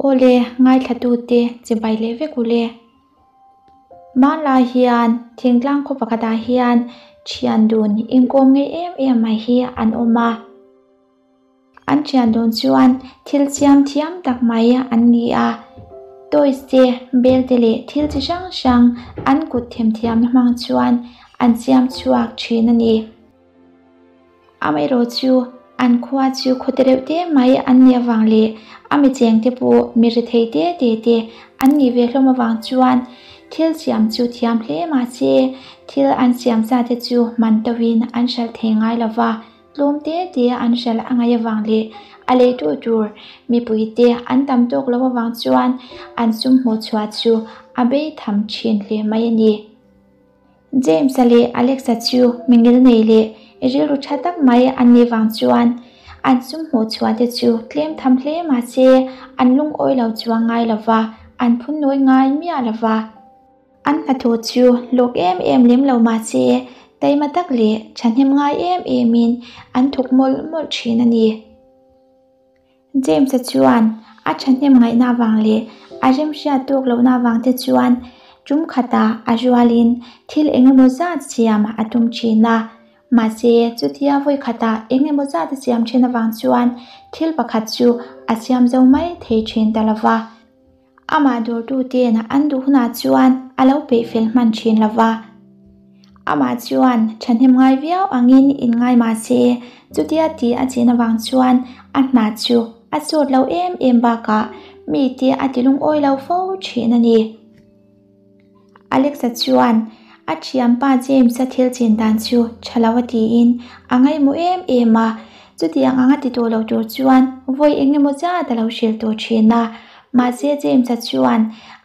Awle, ngaithlatute chibai leh vek ule. Hmanlai hian thingtlang khaw pakhatah hian thian dun inkawm ngei em em mai hi an awm a. An thian dun chuan thil siam thiam tak mai an ni a. Toys te, bel te leh thil chi hrang hrang an kut themthiamna hmang chuan an siam chhuak thin a ni. Amaherawh chu an khua chu khawte reuh te mai an nih avang leh a mi cheng te pawh mi rethei te te te an nih ve hlawm avang chuan thil siam chu thiam hle mahse thil an siam sa te chu man tawhin an hralh thei ngai lo va, tlawm te te an hralh a ngaih avang leh a leitu tur mipui te an tam tawk lo avang chuan an sum hmuh chhuah chu a bei tham thin hle mai a ni. James-a leh Alex-a chu mi ngil nei leh rilru tha tak mai an nih vang chuan an sum hmuh chhuah te chu tlem tham hle mahse an lungawi lo chuang ngai lo va, an phun nawi ngai miah lo va. An hnathawh chu hlawk em em lem lo mahse taima tak leh thahnem ngai em emin an thawk mawlh mawlh thin a ni. James-a chuan a thahnem ngaihna avang leh a remhriat tawk lohna avang te chuan tum khatah a rualin thil eng emaw zat siam a tum thin a. Mahse, chutia vawi khatah eng emaw zat a siam thin avang chuan thil pakhat chu a siam zo mai thei thin ta lo va. Amah dawrtuten an duh hunah chuan a lo peih fel hman thin lo va. Amah chuan thahnem ngai viau angin inngai mah se, chutia tih a chin avang chuan a hna chu a sawt lo em em bakah mite a ti lungawi lo fo thin a ni. Alexa chuan a thianpa James-a thil chin dan chu tha lo a tiin a ngaihmawh em em a, chutiang anga ti tawh lo tur chuan vawi eng emaw zat a lo hrilh tawh thin a. Mahse James-a chuan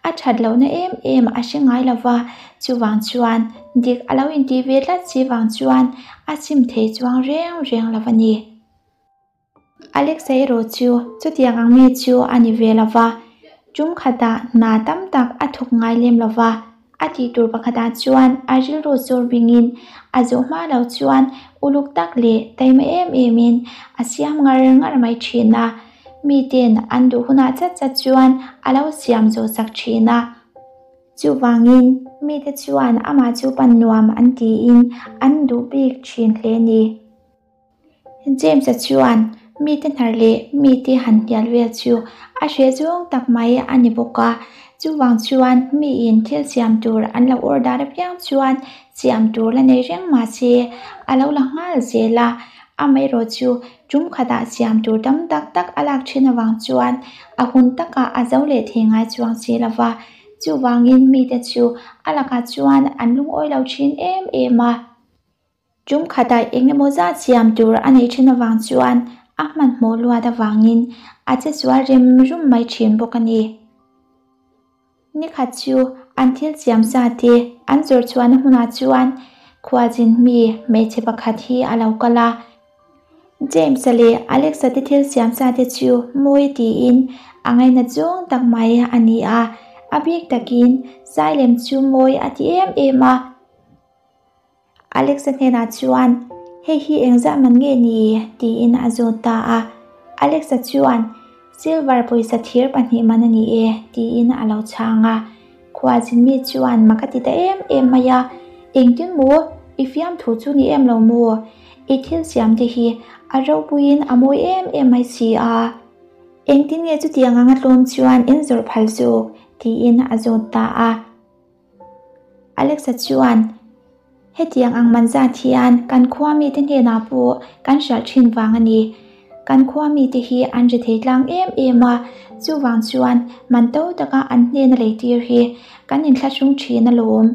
a that lohna em em a hre ngai lo va, chuvang chuan dik a lo intih ve tlat si vang chuan a chim thei chuang reng reng lo a ni. Alexa erawh chu chutiang ang mi chu a ni ve lo va, tum khatah hna tam tak a thawk ngai lem lo va, a tih tur pakhatah chuan a rilru zawr bingin a zawh hma lo chuan uluk tak leh taima em emin a siam ngar ngar mai thin a, miten an duh hunah chat chat chuan a lo siam zawh sak thin a. Chuvangin mite chuan amah chu pan nuam an tiin an duh bik thin hle a ni. James-a chuan mite hnar leh mite han hnial vel chu a hreh zawng tak mai a ni bawk a, chuvang chuan miin thil siam tur an lo order apiang chuan siam tur la nei reng mah se a lo la nghal zel a, amaherawh chu tum khatah siam tur tam tak tak a lak thin avang chuan a hun takah a zo leh thei ngai chuang si lo va, chuvangin mite chu a lakah chuan an lungawi lo thin em em a. Tum khatah eng emaw zat siam tur a neih thin avang chuan a hmanhmawh luat avangin a che sual rem rum mai thin bawk a ni. Ni khat chu an thil siam sa te an zawrh chhuahna hmunah chuan khualzin mi hmeichhe pakhat hi a lo kal a. James-a leh Alex-a te thil siam sa te chu mawi tiin a ngainat zawng tak mai a ni a, a bik takin Sailem chu mawi a ti em em a. Alex-a hnenah chuan, Hei hi engzah man nge ni? tiin a zawt ta a. Alex-a chuan, Silver pawisa thir pahnih man a ni e, tiin a lo chhang a. Khualzin mi chuan mak a ti ta em em mai a, Engtin maw? I fiamthu chu ni em lo maw? I thil siam te hi a ropuiin a mawi em em mai si a. Engtin nge chutiang anga tlawm chuan in zawrh phal zawk? tiin a zawt ta a. Alexa chuan, Hetiang ang man zat hian kan khua mite hnenah pawh kan hralh thin vang a ni. Kan khua mite hi an ri thei tlang em em a, chuvang chuan man to taka an hnena lei tir hi kan inthlahrung thin alawm.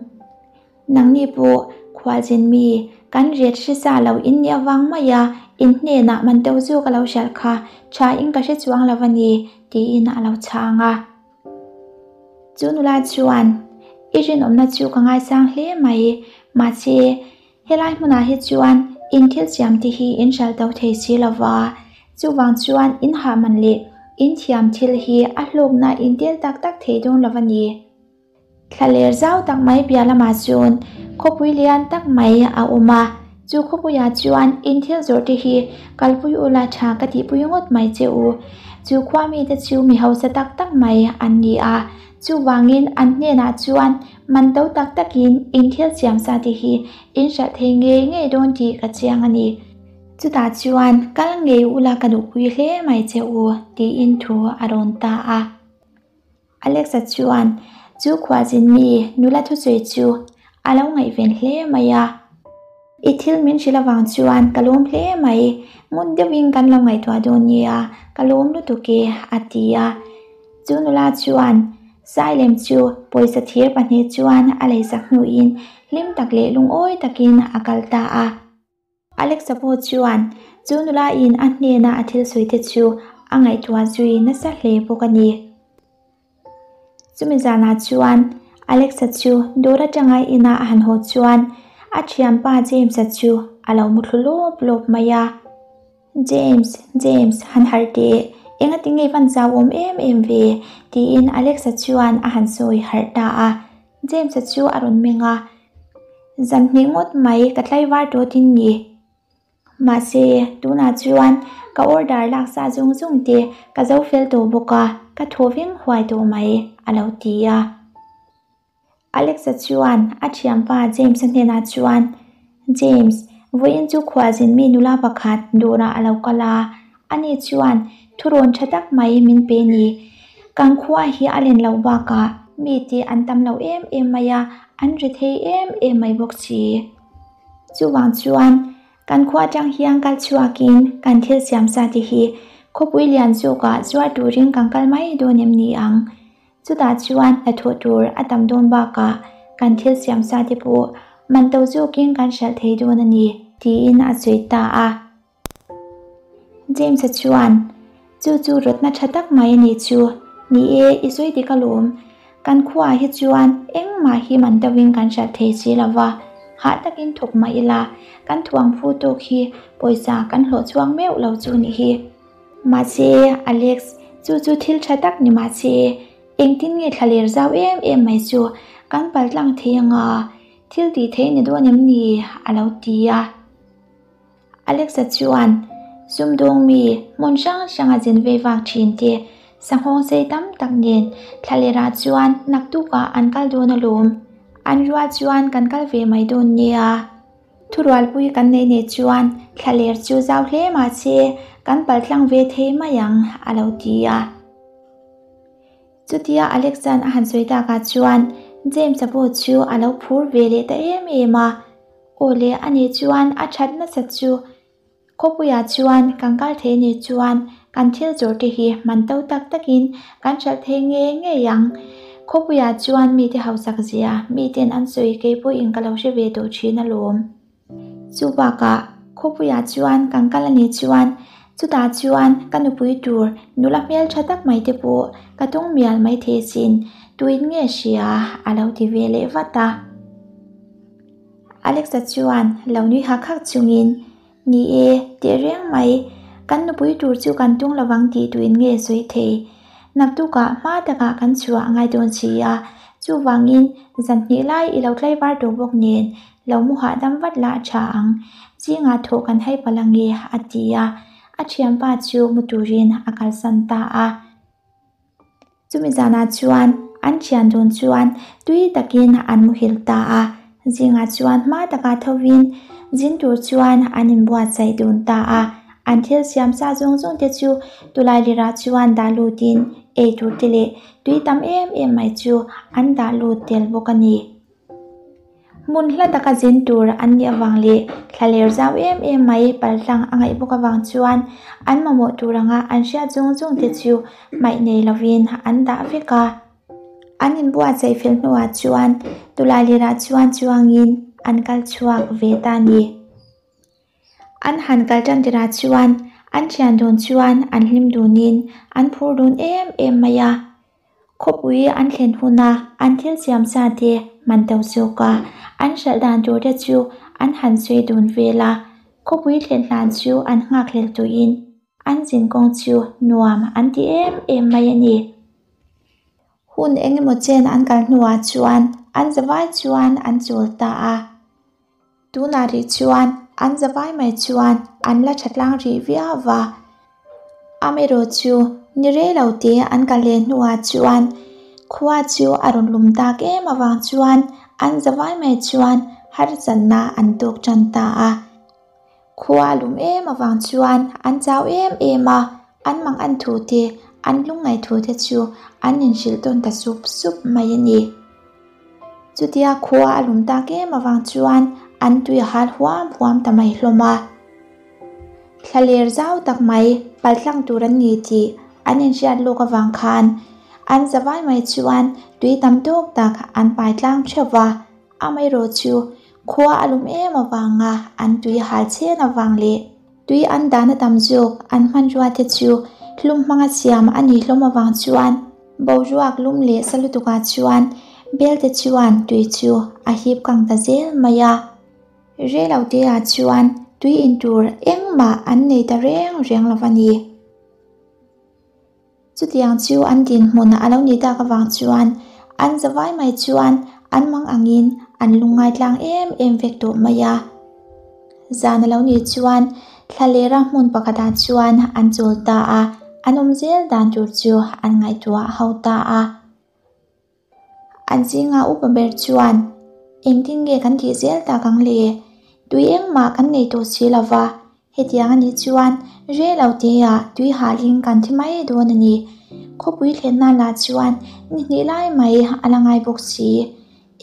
Nangni pawh khualzin mi kan ret hre sa lo in nih avang mai a, in hnenah man to zawk a lo hralh kha tha in ka hre chuang lo a ni, tiin a lo chhang a. Chu nula chuan, I rinawmna chu ka ngaisang hle mai, mahse, helai hmunah hi chuan in thil siam te hi in hral to thei si lo va, chuvang chuan in hah man leh in thiam thil hi a hlawkna in tel tak tak thei dawn lo a ni. Thlaler zau tak mai piah lamah chuan khawpui lian tak mai a awm a. Chu khawpuiah chuan in thil zawrh te hi kalpui ula tha ka tihpui ngawt mai che u. Chu khua mite chu mi hausa tak tak mai an ni a, chuvangin an hnenah chuan man to tak takin in thil siam sa te hi in hralh thei ngei ngei dawn tih ka chiang a ni. Chutah chuan kal ngei ula ka duhpui hle mai che u tiin thu a rawn ta a. Alexa chuan chu khualzin mi nula thusawi chu a lo ngaihven hle mai a. I thil min hrilh avang chuan ka lawm hle mai, ngun deuhin kan lo ngaihtuah dawn nia, ka lawm lutuk e, a ti a. Chu nula chuan Sailem chu pawisa thir pahnih chuan a leisak hnuin hlim tak leh lungawi takin a kal ta a. Alexa pawh chuan chu nula in a hnena a thil sawi te chu a ngaihtuah zui nasa hle bawk a ni. Chumi zanah chuan Alexa chu dawr atanga ina a han haw chuan a thianpa James-a chu a lo muthlu lawp lawp mai a. James, James, han harh teh, engati nge van zau awm em em ve? tiin Alexa chuan a han sawi harh ta a. James-a chu a rawn meng a, Zan hnih ngawt mai ka tlaivar tawtin ni. Mahse, tunah chuan ka order lak sa zung zung te ka zo fel tawh bawk a, ka thaw veng huai tawh mai, a lo ti a. Alexa chuan a thianpa James-a hnenah chuan, James, vawiin chu khualzin mi nula pakhat dawrah a lo kal a, ani chuan thurawn tha tak mai min pe ni. Kan khua hi a len loh bakah mite an tam lo em em mai a, an ri thei em em mai bawk si. Chuvang chuan kan khua atang hian kal chhuakin kan thil siam sa te hi khawpui lian zawkah zuar turin kan kal mai dawn em ni ang? Chutah chuan hnathawh tur a tam dawn bakah kan thil siam sa te pawh man to zawkin kan hralh thei dawn a ni, tiin a sawi ta a. James-a chuan, Chu chu rawtna tha tak mai a nih chu. Ni e, i sawi dik alawm. Kan khuaah hi chuan engmah hi man deuhin kan hralh thei si lo va, hah takin thawk mah ila, kan thuang phu tawk hi pawisa kan hlawh chhuak meuh lo chu nih hi. Mahse, Alex, chu chu thil tha tak ni mahse, engtin nge thla ler zau em em mai chu kan paltlang thei anga thil tih theih ni dawn em ni? a lo ti a. Alexa chuan sumdawng mi hmun hrang hranga zin vei vak thin te sanghawng sei tam tak nen thlalerah chuan naktukah an kal dawn alawm. An rual chuan kan kal ve mai dawn nia. Thurualpui kan neih nei chuan thlaler chu zau hle mahse kan paltlang ve thei mai ang a lo ti a. Chutia Alexan a han sawi takah chuan James-a pawh chu a lo phur ve leh ta em em a. Aw le a nih chuan a that nasat chu khawpuiah chuan kan kal thei nih chuan kan thil zawrh te hi man to tak takin kan hralh thei ngei ngei ang. Khawpuiah chuan mite hausak zia miten an sawi kei pawhin ka lo hre ve tawh thin alawm. Chu bakah khawpuiah chuan kan kal a nih chuan chutah chuan ka nupui tur nula hmel tha tak mai te pawh ka tung mial mai thei asin tuin nge hria a lo ti ve leh vat a. Alexa chuan lo nui hak hak chungin, Ni e, teh reng mai, kan nupui tur chu kan tung lovang tih tuin nge sawi thei. Naktukah hma takah kan chhuah a ngai dawn si a, chuvangin zan hnih lai i lo tlaivar tawh bawk nen lo mu hahdam vat lah tha ang, zingah thawh kan hai palh ange a ti a, a thianpa chu mu turin a kalsan ta a. Chumi zanah chuan an thian dawn chuan tui takin an muhil ta a, zingah chuan hma takah thovin zin tur chuan an inbuatsaih dun ta a. An thil siam sa zawng zawng te chu tulai lirah chuan dah lutin ei tur te leh tui tam em em mai chu an dah lut tel bawk a ni. Hmun hla taka zin tur an nih avang leh thla ler zau em em mai paltlang a ngaih bawk avang chuan an mamawh tur anga an hriat zawng zawng te chu hmaih nei lovin an dah vek a. An inbuatsaih fel hnuah chuan tulai lirah chuan chuangin an kal chhuak ve ta a ni. An han kal tan tirah chuan an thian dun chuan an hlim dunin an phur dun em em mai a. Khawpui an thlen huna an thil siam sa te man to zawk a, an hralh dan tur te chu an han sawi dun vel a. Khawpui thlen hlan chu an nghakhlel tuiin an zinkawng chu nuam an ti em em mai a ni. Hun eng emaw chen an kal hnuah chuan an zavai chuan an chawl ta a. Tunah rih chuan An zavai mai chuan an la tha tlang rih viau va. Amaherawh chu ni rei lo te an kal leh hnuah chuan khua chu a rawn lum tak em avang chuan an zavai mai chuan harsatna an tawk tan ta a. Khua a lum em avang chuan an chau em em a, an mang an thu te, an lungngaih thu te chu an inhrilh tawn ta sup sup mai a ni. Chutia khua a lum tak em avang chuan an tui a hal huam huam ta mai hlawm a. Thlaler zau tak mai paltlang tur an ni tih an inhriat lawk avang khan an zavai mai chuan tui tam tawk tak an pai tlang theuh va, amaherawh chu khua a lum em avanga an tui hal chhen avang leh tui an dahna tam zawk an hmanrua te chu hlum hmanga siam a nih hlawm avang chuan boruak lum leh sa lutukah chuan belte chuan tui chu a hip kang ta zel mai a. Reiloteah chuan tui in tur engmah an nei ta reng reng lo a ni. Chutiang chu an dinhmun a lo nih tak avang chuan an zavai mai chuan an mang angin an lungngai tlang em em vek tawh mai a. Zan a lo nih chuan thlalera hmun pakhatah chuan an chawl ta a, an awm zel dan tur chu an ngaihtuah ho ta a. An zinga upa ber chuan, Engtin nge kan tih zel tak ang le? Tui engmah kan nei tawh si lo va, hetiang a nih chuan rei lo teah tui halin kan thi mai dawn a ni. Khawpui thlenna lah chuan ni hnih lai mai a la ngai bawk si.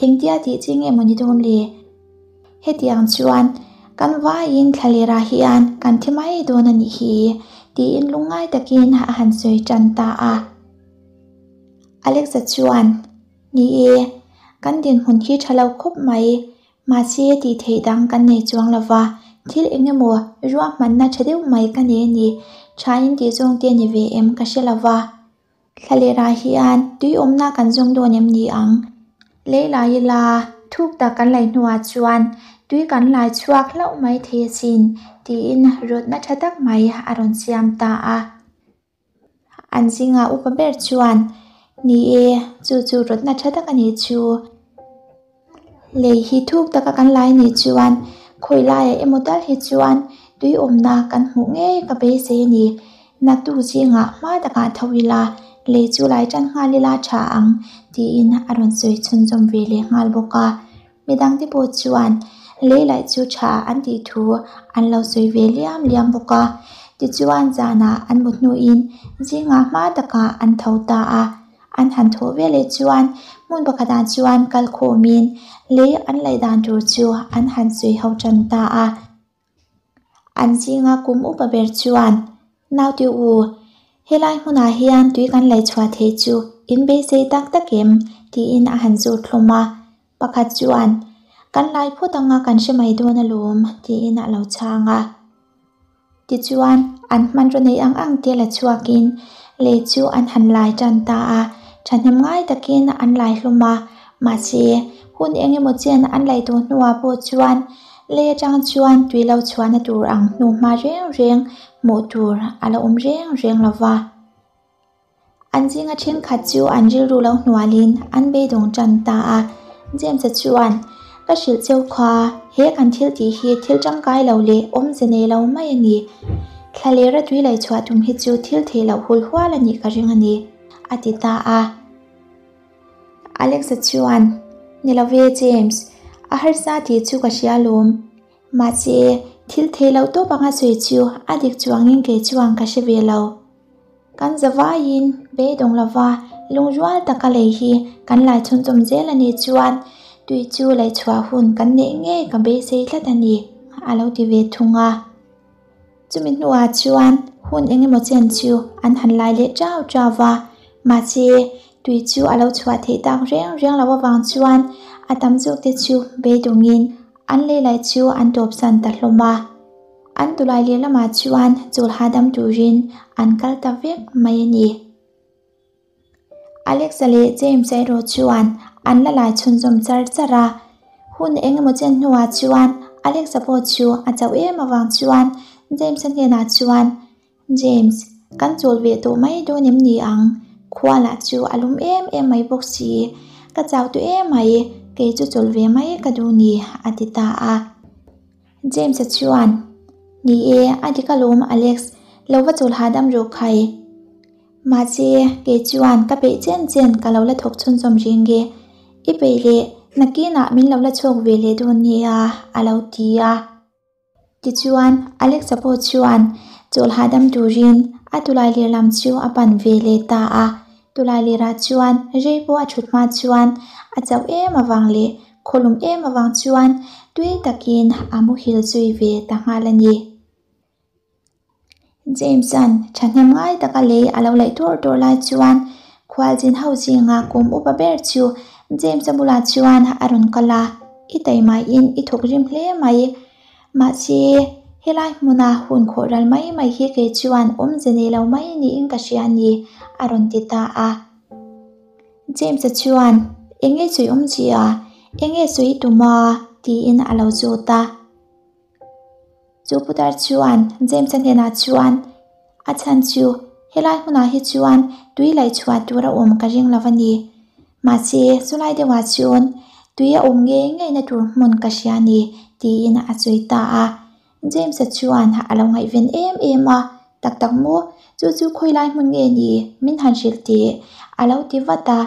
Engtia tih chi nge maw ni dawn le? Hetiang chuan kan vaiin thlalerah hian kan thi mai dawn a nih hi, tiin lungngai takin a han sawi tan ta a. Alexa chuan, Ni e, kan dinhmun hi tha lo khawp mai, mahse tih theih dang kan nei chuang lo va, thil eng emaw ruahmanna tha deuh mai ka nei a ni, tha in tih zawng te ni ve em ka hre lo va. Thlalerah hian tui awmna kan zawng dawn em ni ang? Lei lai ila thuk tak kan lei hnuah chuan tui kan lai chhuak hlauh mai thei asin, tiin rawtna tha tak mai a rawn siam ta a. An zinga upa ber chuan, Ni e, chu chu rawtna tha tak a nih chu. Lei hi thuk taka kan lai nih chuan khawi laiah emaw tal hi chuan tui awmna kan hmuh ngei ka beisei a ni. Naktuk zingah hma takah tho ila, lei chu lai tan nghal ila tha ang, tiin a rawn sawi chhunzawm ve leh nghal bawk a. Midangte pawh chuan lei laih chu tha an tih thu an lo sawi ve liam liam bawk a. Tichuan zanah an mut hnuin zingah hma takah an tho ta a. An han thawh ve leh chuan hmun pakhatah chuan kal khawmin lei an laih dan tur chu an han sawi ho tan ta a. An zinga kum upa ber chuan, Naute u, helai hmunah hian tui kan lei chhuah theih chu in beisei tak tak em? tiin a han zawt hlawm a. Pakhat chuan, Kan lai phawt anga kan hre mai dawn alawm, tiin a lo chhang a. Tichuan, an hmanraw nei ang ang te la chhuakin lei chu an han lai tan ta a, thahnem ngai takin an lai hlawm a. Mahse, hun eng emaw chen an laih tawh hnuah pawh chuan lei atang chuan tui lo chhuahna tur ang hnu hma reng reng hmuh tur a la awm reng reng lo va. An zinga thenkhat chu an rilru lo hnualin an beidawng tan ta a. James-a chuan, Ka hrilh cheu kha, he kan thil tih hi thil tangkai lo leh awmze nei lo mai a ni. Thlalera tui lei chhuah tum hi chu thil theih loh hul hual a nih ka ring a ni, a ti ta a. Alex-a chuan, Ni lo ve James, a harsa tih chu ka hria lawm. Mahse, thil theih loh tawp anga sawi chu a dik chuangin kei chuan ka hre ve lo. Kan zavaiin beidawng lova lungrual taka lei hi kan lai chhunchawm zel a nih chuan tui chu lei chhuah hun kan neih ngei ka beisei tlat a ni, a lo ti ve thung a. Chumi hnuah chuan hun eng emaw chen chu an han lai leh chau chau va, mahse tui chu a lo chhuah theih tak reng reng loh avang chuan a tam zawk te chu beidawngin an lei laih chu an tawpsan ta hlawm a. An tulai leh lamah chuan chawl hahdam turin an kal ta vek mai a ni. Alexa leh James-a erawh chuan an la lai chhunzawm char char a. Hun eng emaw chen hnuah chuan Alexa pawh chu a chauh em avang chuan James-a hnenah chuan, James, kan chawl ve tawh mai dawn em ni ang? Khua lah chu a lum em em mai bawk si. Ka chau tawh em mai, kei chu chawl ve mai ka duh ni, a ti ta a. James-a chuan, Ni e, a dik alawm Alex, lo va chawl hahdam rawh khai. Mahse, kei chuan ka peih chen chen ka lo la thawk chhunzawm reng e. I peih leh nakinah min lo la chhuak ve leh dawn nia, a lo ti a. Tichuan, Alexa pawh chuan chawl hahdam turin a tulailir lam chu a pan ve leh ta a. Tulailirah chuan rei pawh a thut hma chuan a chauh em avang leh khawlum em avang chuan tui takin a muhil zui ve ta nghal a ni. James-a'n thahnem ngai taka lei a lo laih tur tur lai chuan khualzin ho zinga kum upa ber chu James-a bulah chuan a rawn kal a, I taimaiin i thawk rim hle mai. Mahse, helai hmuna hun khawh ral mai mai hi kei chuan awmze nei lo mai niin ka hria a ni, a rawn ti ta a. James-a chuan, Eng nge sawi awmzia? Eng nge sawi i tum a? tiin a lo zawt a. Chu putar chuan James-a hnenah chuan, A chhan chu, helai hmunah hi chuan tui laih chhuah tur a awm ka ring lo a ni. Mahse, chulai deuhah chuan tui a awm ngei ngeina tur hmun ka hria a ni, tiin a sawi ta a. James-a chuan a lo ngaihven em em a, Tak tak maw? Chu chu khawilai hmun nge ni? Min han hrilh teh, a lo ti vat a.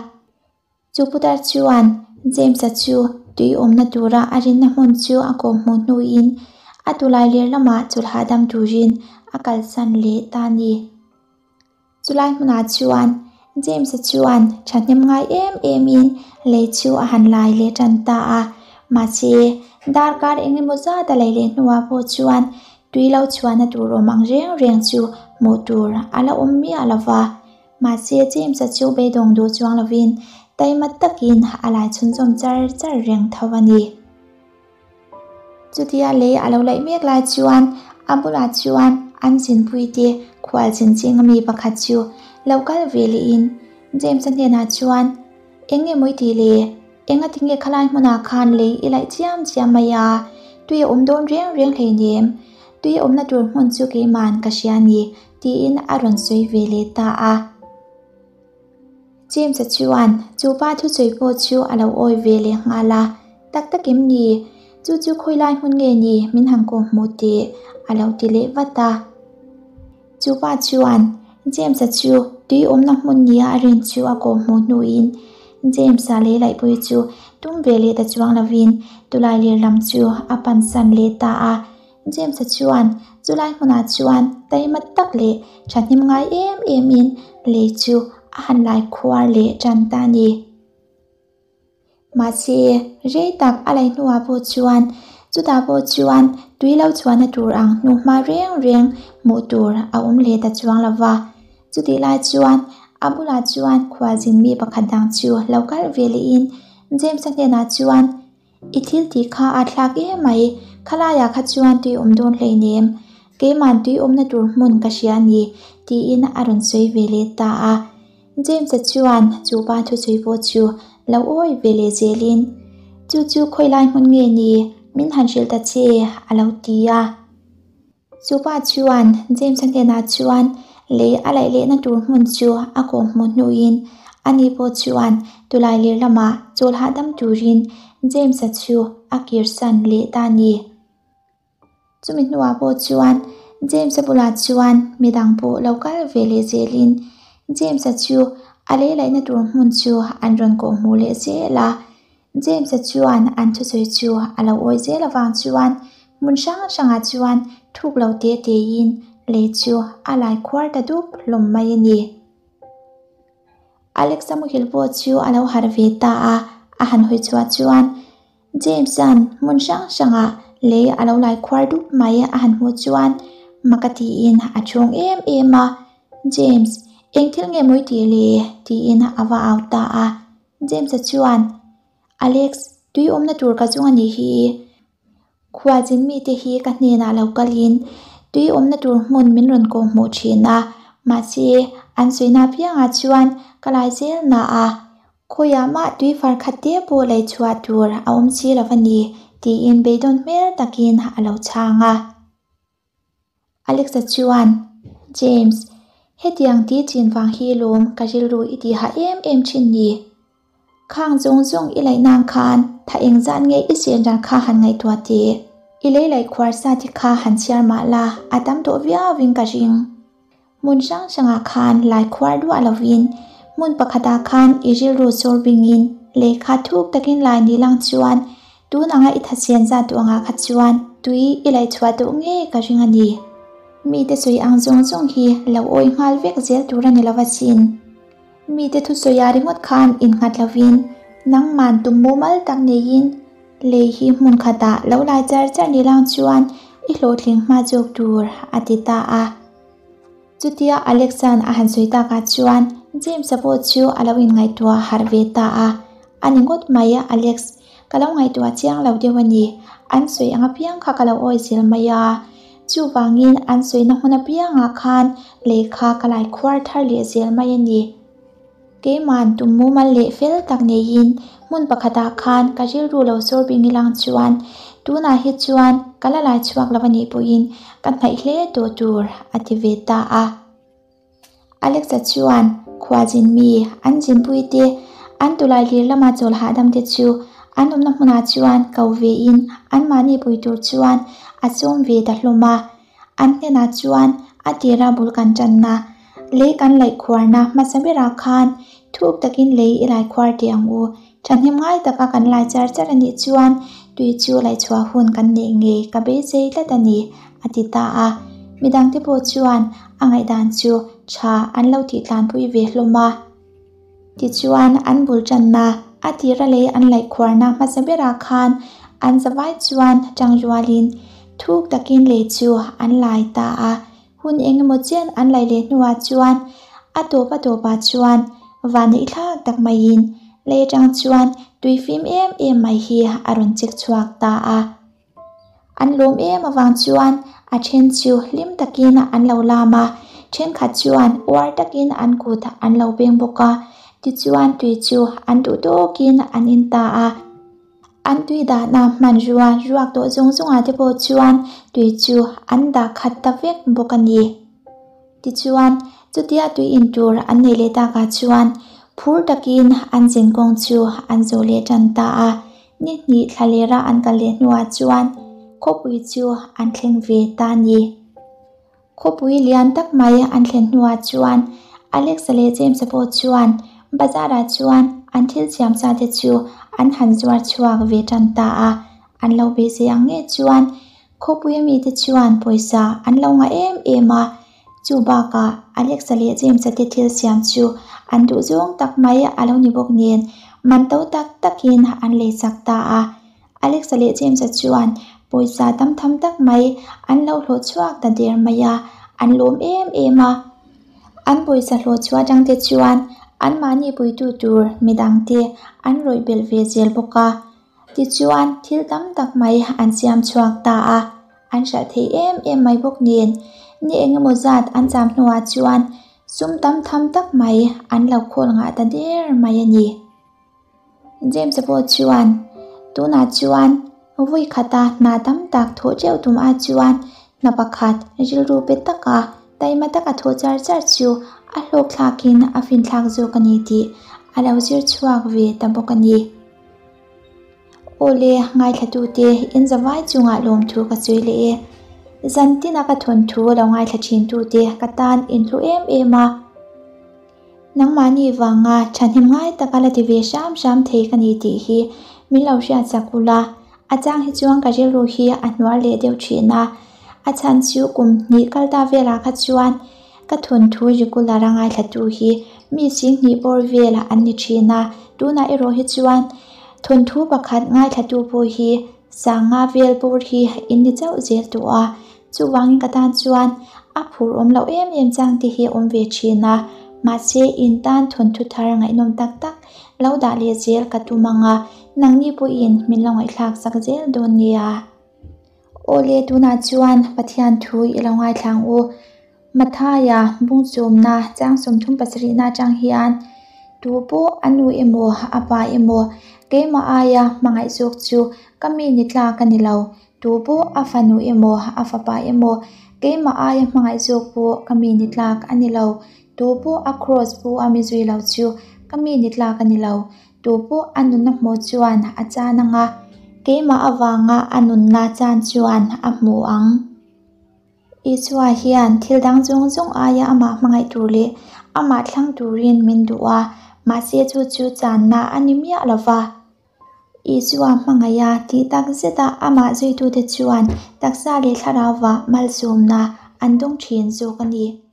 Chu putar chuan James-a chu tui awmna tura a rinna hmun chu a kawm hmuh hnuin a tulai ler lamah chawlh hahdam turin a kalsan leh ta a ni. Chulai hmunah chuan James-a chuan thahnem ngai em emin lei chu a han lai leh tan ta a, mahse darkar eng emaw zat a lei leh hnuah pawh chuan tui lo chhuahna tur awm ang reng reng chu hmuh tur a la awm miah lo va. Mahse, James-a chu beidawng duh chuang lovin taima takin a lai chhunzawm char char reng tho a ni. Chutia lei a lo laih mek lai chuan a bulah chuan an zinpuite khual chin ching ami pakhat chu lo kal ve lehin James-a hnenah chuan, Eng nge mawi tih le? Enga tinge khalai hmunah khan lei i laih chiam chiam mai a? Tui a awm dawn reng reng hleinem. Tui a awmna tur hmun chu keima'n ka hria a ni, tiin a rawn sawi ve leh ta a. James-a chuan chu pa thusawi pawh chu a lo awi ve leh nghal a, Tak tak em ni? Chu chu khawi lai hmun nge ni min han kawh hmuh teh? a lo ti leh vat a. Chu pa chuan James-a chu tui awmna hmun nia a rin chu a kawh hmuh hnuin James-a lei laihpui chu tum ve leh ta chuang lovin tulai lir lam chu a pansan leh ta a. James-a chuan chulai hmunah chuan taima tak leh thahnem ngai em emin lei chu a han lai khuar leh tan ta a ni. Mahse, rei tak a lei hnuah pawh chuan chutah pawh chuan tui lo chhuahna tur ang hnuhma reng reng hmuh tur a awm leh ta chuang lo va. Chutih lai chuan a bulah chuan khualzin mi pakhat dang chu lo kal ve lehin James-a hnenah chuan, I thil tih kha a thlak em mai, khalaiah kha chuan tui awm dawn hleinem, keima'n tui awmna tur hmun ka hria a ni, tiin a rawn sawi ve leh ta a. James-a chuan chu pa thusawi pawh chu lo awi ve leh zelin, Chu chu khawi lai hmun nge ni, min han hrilh ta che, a lo ti a. Chu pa chuan James-a hnenah chuan lei a laih lehna tur hmun chu a kawh hmuh hnuin ani pawh chuan tulai lir lamah chawl hahdam turin James-a chu a kirsan leh ta a ni. Chumi hnuah pawh chuan James-a bulah chuan midang pawh lo kal ve leh zelin James-a chu a lei laihna tur hmun chu an rawn kawh hmuh leh zel a. James-a chuan an thusawi chu a lo awi zel avang chuan hmun hrang hrangah chuan thuk lo te tein lei chu a lai khuar ta dup hlawm mai a ni. Alex-a muhil pawh chu a lo harh ve ta a, a han hawi chhuah chuan James-a'n hmun hrang hrangah lei a lo lai khuar dup mai a han hmuh chuan mak a tiin a chhung em em a, James, eng thil nge mawi tih le? tiin a va au ta a. James-a chuan, Alex, tui awmna tur ka chung a nih hi. Khualzin mite hi ka hnenah lo kalin tui awmna tur hmun min rawn kawh hmuh thin a, mahse an sawina apiangah chuan ka lai zel na a, khawiah mah tui far khat te pawh lei chhuah tur a awm si lo a ni, tiin beidawn hmel takin a lo chhang a. Alexa chuan, James, hetiang ti chin vang hi lawm ka rilru i ti hah em em thin ni. Khang zawng zawng i laih nang khan tha engzat nge i chen ran kha han ngaihtuah teh. I lei laih khuar sa te kha han chhiar mah la, a tam tawh viauin ka ring. Hmun hrang hrangah khan lai khuar duah lovin, hmun pakhatah khan i rilru sawr bingin lehkha thuk takin lai ni lang chuan tun anga i thasian zat duh angah kha chuan tui i laih chhuah duh ngei ka ring a ni. Mite sawi ang zawng zawng hi lo awi nghal vek zel tur a ni lo asin. Mite thusawi ah ringawt khan innghat lovin nangman tum mumal tak neiin lei hi hmun khatah lo lai char char ni lang chuan i hlawhtling hma zawk tur a ti ta a. Chutia Alex-a'n a han sawi takah chuan James-a pawh chu a lo inngaihtuah harh ve ta a. A ni ngawt mai a Alex, ka lo ngaihtuah chiang lo deuh a ni. An sawi ang apiang kha ka lo awi zel mai a. Chuvangin an sawina hmun apiangah khan lehkha ka lai khuar thar leh zel mai a ni. Keiman tum mumal leh fel tak neiin hmun pakhatah khan ka rilru lo sawr bing ilang chuan tunah hi chuan ka la lai chhuak lo a nih pawhin ka hnaih hle tawh tur a ti ve ta a. Alexa chuan khuazin mi an zinpui te, an tulai hlir lama chawl hahdam te chu an awmna hmunah chuan ko vein anmahni pui tur chuan a sawm ve ta hlawm a. An hnenah chuan a tira bul kan tanna, lei kan laih khuarna hmasa berah khan thuk takin lei i lai khuar teh ang u. Thahnem ngai taka kan lai char char a nih chuan tui chu laihchhuah hun kan neih ngei ka beisei tlat a ni, a ti ta a. Midangte pawh chuan a ngaihdan chu tha an lo tih tlanpui ve hlawm a. Tichuan an bul tanna, a tira lei an laih khuarna hmasa berah khan an zavai chuan tang rualin thuk takin lei chu an lai ta a. Hun eng emaw chen an laih leh hnuah chuan a tawp a tawpah chuan vanneih thlak tak maiin lei atang chuan tui fim em em mai hi a rawn chek chhuak ta a. An lawm em avang chuan a then chu hlim takin an lo lam a, thenkhat chuan uar takin an kut an lo beng bawk a, tichuan tui chu an duh tawkin an in ta a. An tui dahna hmanrua ruak tawh zawng zawngah te pawh chuan tui chu an dah khat ta vek bawk a ni. Tichuan, chutia tui in tur an nei leh takah chuan phur takin an zin kawng chu an zawh leh tan ta a. Ni hnih thla lera an kal leh hnuah chuan khawpui chu an thleng ve ta a ni. Khawpui lian tak mai an thlen hnuah chuan Alex-a leh James-a pawh chuan bazar-ah chuan an thil siam sa te chu an han zuar chhuak ve tan ta a. An lo beisei ang nge chuan khawpuia mite chuan pawisa an lo ngah em em a. Chu bakah Alex-a leh James-a te thil siam chu an duh zawng tak mai a lo ni bawk nen man to tak takin an lei chak ta a. Alex-a leh James-a chuan pawisa tam tham tak mai an lo hlawh chhuak ta der mai a, an lawm em em a. An pawisa hlawh chhuah atang te chuan anmahni puitu tur midangte an rawih belh ve zel bawk a. Tichuan thil tam tak mai an siam chhuak ta a, an hralh thei em em mai bawk nen ni eng emaw zat an cham hnuah chuan sum tam tham tak mai an lo khawl ngah ta der mai a ni. James-a pawh chuan, Tunah chuan vui khata hna tam tak thawh teuh tum ah chuan hna pakhat rilru pe taka taima taka thawh char char chu a hlawk thlakin a finthlak zawk a ni tih a lo zir chhuak ve ta bawk a ni. Awle, ngaithlatute in zavai chungah lawmthu ka sawi leh e. Zantina ka thawnthu lo ngaithla thintute ka tan inhlu em em a. Nangmahni vanga thahnem ngai taka la ti ve hram hram thei ka ni tih hi min lo hriat chak ula, a chang hi chuan ka rilru hi a hnual leh deuh thin a, a chhan chu kum hnih kal ta velah kha chuan ka thawnthu regular a ngaithlatu hi mi sing hnih bawr vel an ni thin a, tunah erawh hi chuan thawnthu pakhat ngaithlatu pawh hi sanga vel bawr hi in ni chauh zel tawh a. Chuvangin ka tan chuan a phur awm loh em em chang te hi a awm ve thin a, mahse in tan thawnthu thar ngaihnawm tak tak lo dah leh zel ka tum ang a, nangni pawhin min lo ngaihthlak sak zel dawn nia. Awle tunah chuan Pathian thu i lo ngaithla ang u. Mathaia bungchawmna chang 37 na atang hian tu pawh a nu emaw a pa emaw keimah aia hmangaih zawk chu ka mi ni tlak a ni lo. Tu pawh a fanu emaw a fapa emaw keimah aia hmangaih zawk pawh ka mi ni tlak a ni lo. Tu pawh a kraws pu a mi zui lo chu ka mi ni tlak a ni lo. Tu pawh a nunna hmuh chuan a chan ang a, Keimah avanga a nunna chan chuan a hmu ang. Isua hian thil dang zawng zawng aia amah hmangaih tur leh amah thlang turin min duh a, mahse chu chu channa a ni miah lo va. Isua hmangaiha tih tak zeta amah zuitute chuan taksa leh thlarauva malsawmna an dawng thin zawk a ni.